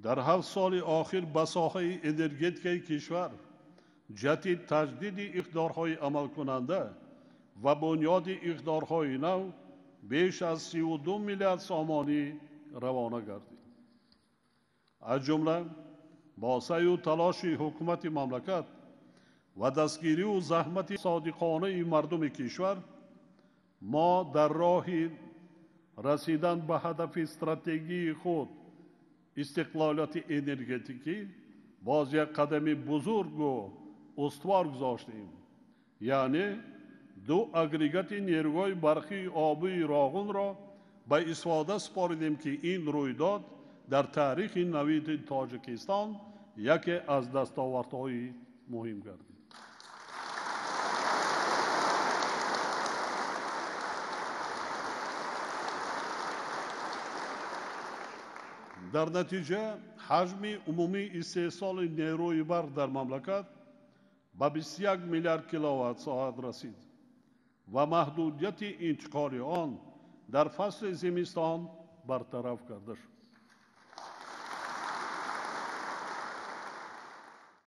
Дар 7 соли охир ба соҳаи энергетикаи кишвар ҷиҳати таҷдиди иқтидорҳои амалкунанда ва бунёди иқтидорҳои нав беш аз 32 миллиард сомонӣ равона гардид. Аз ҷумла бо саъю талоши ҳукумати мамлакат ва дастгирию заҳмати содиқонаи мардуми кишвар мо дар роҳи расидан ба ҳадафи стратегии худ истиқлолияти энергетикӣ боз як қадами бузургу устувор гузоштем, яъне 2 агрегати нерӯгоҳи барқии обии Роғунро ба истифода супоридем, ки ин рӯйдод дар таърихи навиди Тоҷикистон яке аз дастовардҳои муҳим гардид. Дар натиҷа ҳаҷми умумии истеҳсоли нерӯи барқ дар мамлакат ба 21 миллиард киловатт-соат расид ва маҳдудияти интиқоли он дар фасли зимистон бартараф карда шуд.